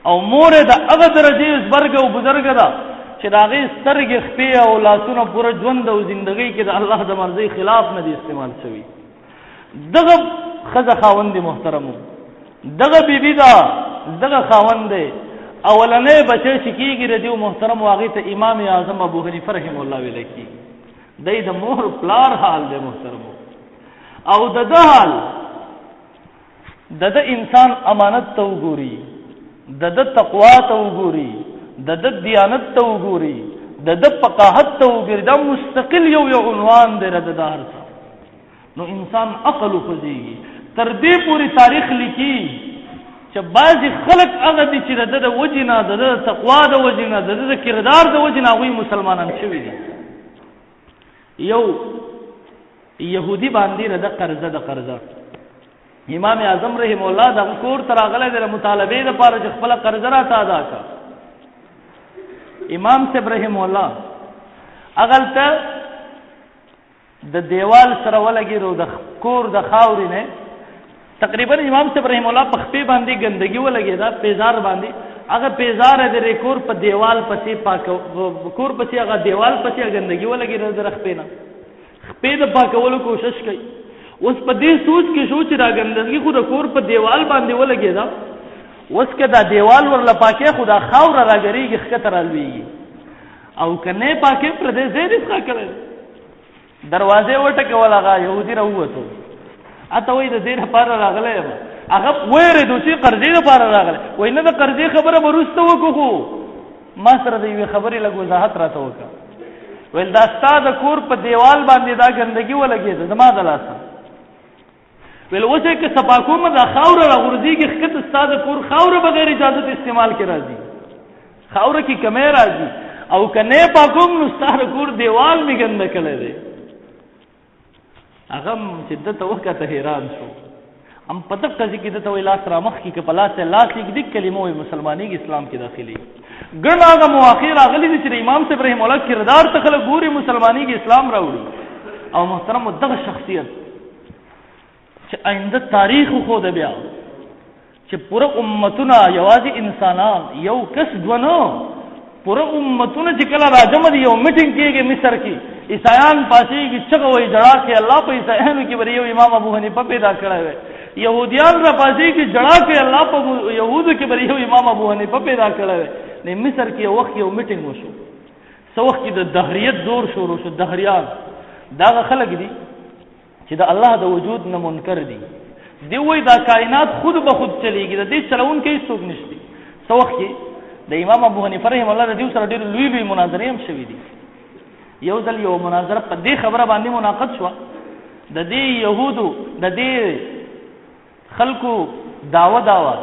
او مور د هغه درجې زبرګ او بزرګ ده چې د هغې سترګې، خپې او لاسونه پوره ژوند او زندګۍ کې د الله د مرضۍ خلاف نه دي استعمال شوي. دغه ښځه خاوند دی محترمو، دغه بیبي ده، دغه خاوند دی. اولنې بچی چې کېږي د دیو محترمو، هغې ته امام اعظم ابو حنیفه رحمه الله ویلی کېږي. دی د مور پلار حال دی محترمو. او د ده حال، د ده انسان امانت ته وګوري، د ده تقوا ته وګوري، د ده دیانت ته وګوري، د ده فقاهت ته وګوري، دا مستقل یو یو عنوان دی د ده هر څه. نو انسان عقل وخوځېږي. تر دې پورې تاریخ لیکي چې بعضې خلک هغه دي چې د ده د وجې نه، د ده د تقوا د وجې نه، د ده د کردار د وجې نه هغوی مسلمانان شوي دي. یو یهودي باندې د قرضه د قرضه امام اعظم رحم الله د کور ته راغلی دی د مطالبې دپاره چې خپله قرضه راته ادا کړه. امام صاحب رحم الله هغلته د دیوال سره ولګېدو، د کور د خاورې نه تقریبا امام صاحب رحم الله په خپې باندې ګندګي ولګېده، پیزار باندې. هغه پیزار د کور په دیوال پسې پاک، کور پسې هغه دیوال پسې ګندګي ولګېده، د خپې نه خپې د پاکولو کوشش کوي. اوس په دې سوچ کې شو چې دا ګندګي خو د کور په دیوال باندې ولګېده، اوس که دا دیوال ورله پاکې خو دا خاوره راګرېږي، ښکته رالوېږي، او که نه پاکې پر دې ځای دې څه کړی. دروازې وټکول، هغه یهودي راووتو، اته وایي د دې لپاره راغلی یم. هغه ویرېدو چې قرضې لپاره راغلی. وایي نه، د قرضې خبره به وروسته وکړو، خو ما سره د یوې خبرې لږ وضاحت راته وکړه. ویل دا ستا د کور په دیوال باندې دا ګندګي ولګېده زما د لاسه. ویل اوس یې که صفا کوم دا خاوره راغورځېږي ښکته، ستا د کور خاوره بغیر اجازت استعمال کې راځي، خاوره کې کمی راځي، او که نه پاکوم نو ستا د کور دیوال مې ګنده کړی دی. هغه چې ده ته وکته حیران شو، هم په دقه ځای کې ده ته وایي لاس را مخکې که په لاس یې لاس کېږدي، کلمه وایي مسلمانېږي، اسلام کې داخلېږي. ګڼ هغه مواقع راغلي دي چې د امام صاحب رحم الله کردار ته خلک ګوري، مسلمانېږي، اسلام راوړي. او محترم دغه شخصیت چې آینده تاریخ وښوده بیا چې پوره امتونه، یوازې انسانان یو کس دوه نه، پوره امتونه چې کله راجمع دي، یو میټینګ کېږي مصر کې، عیسایان پاسېږي، چغه وایي، ژړا کوي، الله په عیسایانو کې به یو امام ابو حنیفه پیدا کړی وی. یهودیان را پاسېږي، ژړا کوي، الله په یهودو کې به یو امام ابو حنیفه پیدا کړی وی. د مصر کې یو وخت یو میټینګ وشو، څه وخت کې د دهریت زور شروع شو. دهریان دغه خلک دي چې د الله د وجود نه منکر دي. دی وایي دا کائنات خود به خود چلیږي، د دې چلوونکی هیڅوک نشته. څه وخت کې د امام ابو حنیفه رحم الله د دې سره ډېر لوی لوی مناظرې هم شوې دي. یو ځل یو مناظره په دې خبره باندې منعقد شوه، د دې یهودو د دې خلکو دعوه داوه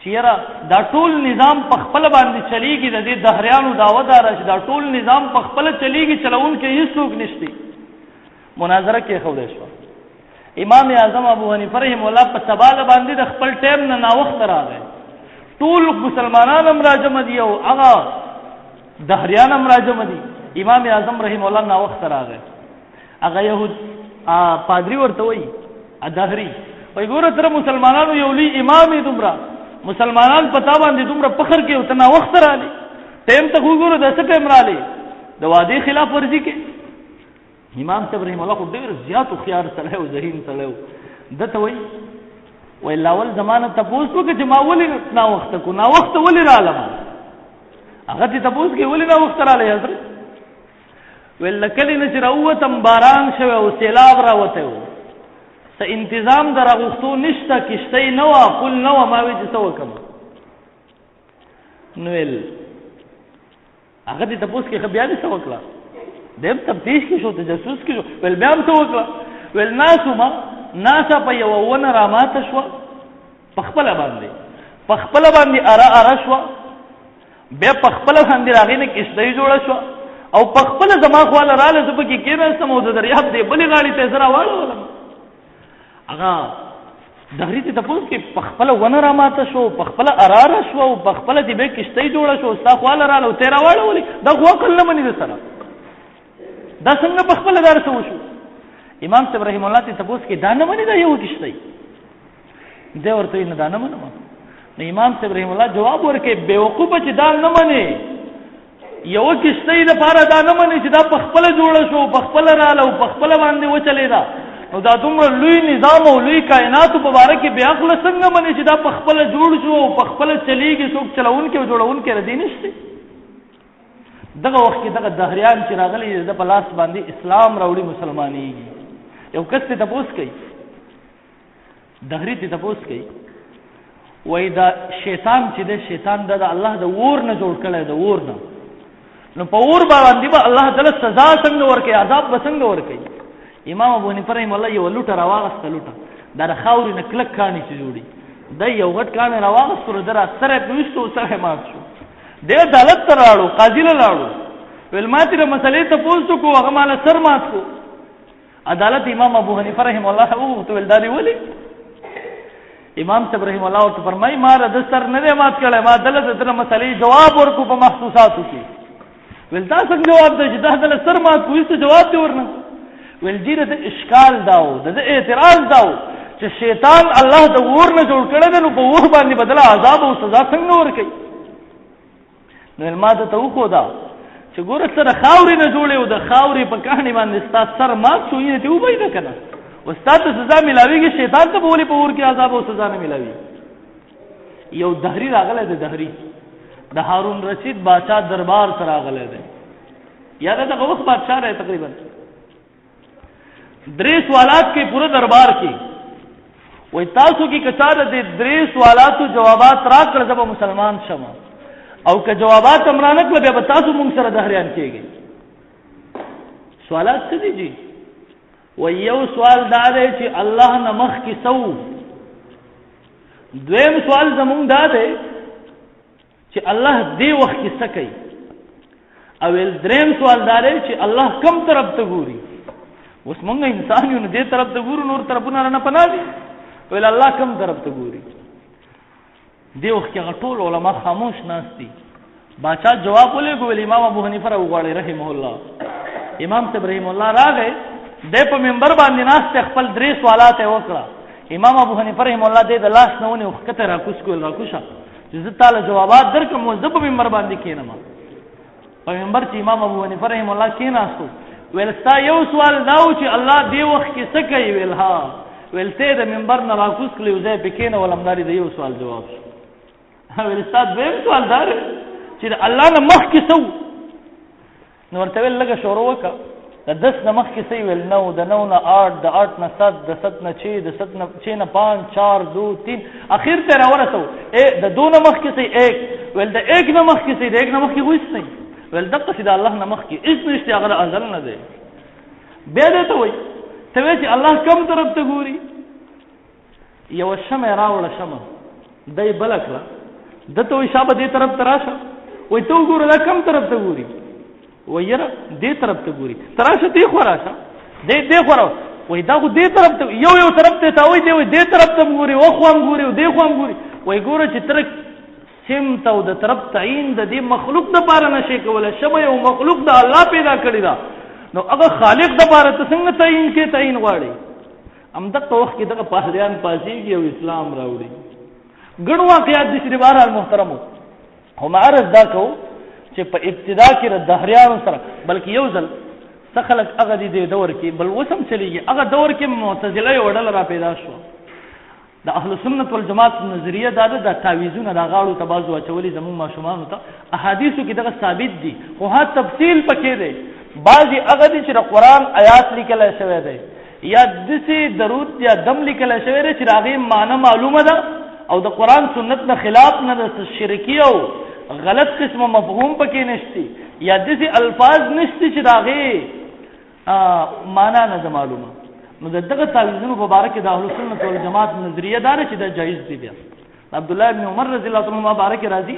چې یاره دا ټول نظام په خپل باندې چلیږي، د دې دهریانو دعوه داره چې دا ټول نظام په خپل چلیږي، چلوونکی هیڅوک نشته. مناظره کې خولې شو. امام اعظم ابو حنیفه رحم الله په سبا باندې د خپل ټیم نه ناوخته راغی، ټول مسلمانان هم راجمع دي او هغه دهریان هم راجمع دي. امام اعظم رحم الله ناوخته راغی. هغه یهود پادری ورته وایي، دهری وایي ګوره تر مسلمانانو یو لوی امام یې، دومره مسلمانان په تا باندې دومره فخر کوي او ته ناوخته راغلې، ټیم ته خو ګوره د څه ټیم راغلې، د وعدې خلاف ورزي کې. امام صاحب رحم الله خو ډېر زیات هوښیار سړی او ذهین سړی و، ده ته وایي وایي لاول زمانه تپوس وکړه چې ما ولې ناوخته کو، ناوخته ولې رالم؟ هغه چې تپوس کوي ولې ناوخته راغلی حضرت؟ ویل له کلي نه چې راووتم باران شوی او سیلاب راوتی و، څه انتظام د راغوښتو نشته، کښتۍ نه وه، پل نه وه، ما وی چې څه وکړم. نو ویل هغه دې تپوس کې ښه بیا دې څه وکړه؟ دی هم تفتیش کې شو، تجسس کې شو. ویل بیا هم څه وکړه؟ ویل ناست وم، ناسا په یوه ونه راماته شوه په خپله باندې، په خپله باندې اره اره شوه، بیا په خپله باندې راغې نه کښتۍ جوړه شوه او په خپله زما خواله راله، زه پکې کېناستم او د دریاب دې بلې غاړې ته یې زه راواړولم. هغه دهري ته تپوس کې په خپله ونه راماته شو، په خپله اراره شو او په خپله دې بیا کښتۍ جوړه شو، ستا خواله راله او ته یې راواړولې، دا خو عقل نه مني د سره، دا څنګه په خپله دار څه وشو؟ امام صاحب رحم الله ته تپوس کې دا نه مني دا یو کښتۍ، دی ورته وایي نه دا نه منم. نو امام صاحب رحم الله جواب ورکړي بیوقوفه چې دا نه مني، یو کشته د پاره دا نه مني چې دا په خپل جوړ شو، په خپل رااله او په خپل باندې وچلې دا، نو دا دومره لوی نظام او لوی کائنات په باره کې بیا عقل څنګه مني چې دا په خپل جوړ شو او په خپل چلیږي، څوک چلوونکی او جوړونکی ردی نشته. دغه وخت کې دغه دهریان چې راغلي د په لاس باندې اسلام راوړي، مسلمانېږي. یو کس ته تپوس کوي، دهری ته تپوس کوي، وای دا شیطان چې د شیطان د الله د ور نه جوړ کړی، د ور نه، نو په اور باندې به الله تعالی سزا څنګه ورکړي، عذاب به څنګه ورکړي؟ امام ابو حنیفه رحم الله یو لوټه راواغسته، لوټه دا د خاورې نه کلک کاڼي چې جوړي، دی یو غټ کاڼی راواغستو، د را سره په ویستو سره مات شو. دی عدالت ته راړو، قاضي له لاړو، ویل ما ترې مسلې تپوس وکړو، هغه ماله سر مات کړو. عدالت امام ابو حنیفه رحم الله وغوښتو، ویل دا دې ولې؟ امام صاحب رحم الله ورته فرمایي ما د سر نه دی مات کړی، ما دله د دغه مسلې جواب ورکړو په محسوساتو کې. ویل دا څنګه جواب دی چې دا دله سر مات کړو، هېڅ جواب دی ورنه؟ ویل جی د اشکال داو، د ده اعتراض داو چې شیطان الله د اور نه جوړ کړی دی، نو په اور باندې بدله عذاب او سزا څنګه ورکوي؟ نو ما ته وښوده چې ګوره ته د خاورې نه جوړې او د خاورې په کاڼي باندې ستا سر مات شو، یې ته وبایده که نه، او ستا ته سزا میلاویږي، شیطان ته به ولې په اور کې عذاب او سزا نه میلاویږي؟ یو دهری راغلی دی، دهری د هارون رشید باچا دربار ته راغلی دی، یا دغه وخت بادشاه دی تقریبا. درې سوالات کې پوره دربار کې وای تاسو کې کچا د دې درې سوالاتو جوابات راکړ زه به مسلمان شم، او که جوابات هم رانه کړل بیا به تاسو مونږ سره دهریان کېږئ. سوالات څه دي جی؟ وای یو سوال دا دی چې الله نه مخکې څه وو، دویم سوال زمونږ دا دی چې الله دې وخت کې څه کوي، او دریم سوال دا دی چې الله کم طرف ته ګوري. اوس مونږ انسان یو، نو دې طرف ته ګورو، نور طرفونه رانه پناه دي. ویل الله کم طرف ته ګوري؟ دې وخت کې هغه ټول علما خاموش ناست دي. باچا جواب ولېږو، ویل امام ابو حنیفه راوغواړئ رحمه الله. امام صاحب رحمه الله راغی، دی په منبر باندې ناست دی، خپل درې سوالات یې وکړه. امام ابو حنیفه رحمه الله دی د لاس نه ونیو، ښکته راکوز کړو، ویل راکوشه چې زه تاله جوابات درکړم، زه په منبر باندې کښېنم. په منبر چې امام ابو حنیفه رحم الله کېناستو، ویل ستا یو سوال دا و چې الله دې وخت کې څه کوي؟ ویل ها. ویل ته د منبر نه راکوز کړې، یو ځای پې کښېنولم، دا دې د یو سوال جواب شو. ویل ستا دویم سوال دا دی چې د الله نه مخکې څه و؟ نو ورته ویل لږه شروع وکړه، د 10 نه مخکې څه ویل؟ 9، د 9 نه 8، د 8 نه 7، د 7 نه 6، د 7 نه 6 نه 5، 4، 2، 3، اخر ته راورسو. د 2 نه مخکې څه؟ 1. ویل د 1 نه مخکې څه؟ د 1 نه مخکې خو هېڅ نه. ویل دقسې د الله نه مخکې هېڅ نشته، هغه د ازل نه دی. بیا دی ته وایي، ته وایې چې الله کم طرف ته ګوري؟ یوه شمع یې راوړه، شمع دی بله کړه، ده ته وایي شابه دې طرف ته راشه. وایي ته وګوره دا کم طرف ته ګوري؟ وایي یاره دې طرف ته ګوري، ته راشه دې خوا راشه، دې خوا راشه. وایي دا خو دې طرف ته، یو یو طرف ته تا وایي، دی وایي دې طرف ته هم ګوري، وخوا هم ګوري او دې خوا هم ګوري. وایي ګوره چې تر سمت او د طرف تعین د دې مخلوق د پاره نشي کولای، شمع یو مخلوق د الله پیدا کړی دا، نو هغه خالق د پاره ته څنګه تعین کې تعین غواړي؟ هم دغه وخت کې دغه پهلیان پاسېږي او اسلام راوړي. ګڼ واقعات دي چې بهرحال محترمو هم عرض دا کو چې په ابتدا کې د دهریانو سره، بلکې یو ځل څه خلک هغه دي دې دور کې، بل اوس هم چلېږي، هغه دور کې معتزله یوه ډله را پیدا شوه. د اهل سنت والجماعت نظریه دا ده، دا تعویذونه دا غاړو ته بعضو اچولي زموږ ماشومانو ته، احادیثو کې دغه ثابت دي، خو ها تفصیل پکې دی. بعضې هغه دي چې د قرآن آیات لیکلی شوی دی، یا داسې درود یا دم لیکلی شوی دی چې د هغې معنی معلومه ده او د قرآن سنت نه خلاف نه ده، شرکي او غلط قسمه مفهوم پکې نشته، یا داسې الفاظ نشته چې د هغې معنا نه ده معلومه. نو د دغه تعویذونو په باره کې د اهل سنت والجماعت نظریه دا ده چې دا جایز دی. بیا عبد الله بن عمر رضی الله عنه مبارک راځي،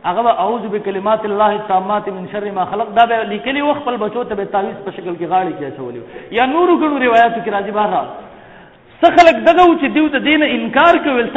هغه به اعوذ بکلمات الله التامات من شر ما خلق دا به لیکلی و خپل بچو ته به تعویذ په شکل کې غاړې کې اچولی، یا نورو ګڼو روایتو کې راځي. بهرحال څه خلک دغه و چې دیو د دین انکار کوي.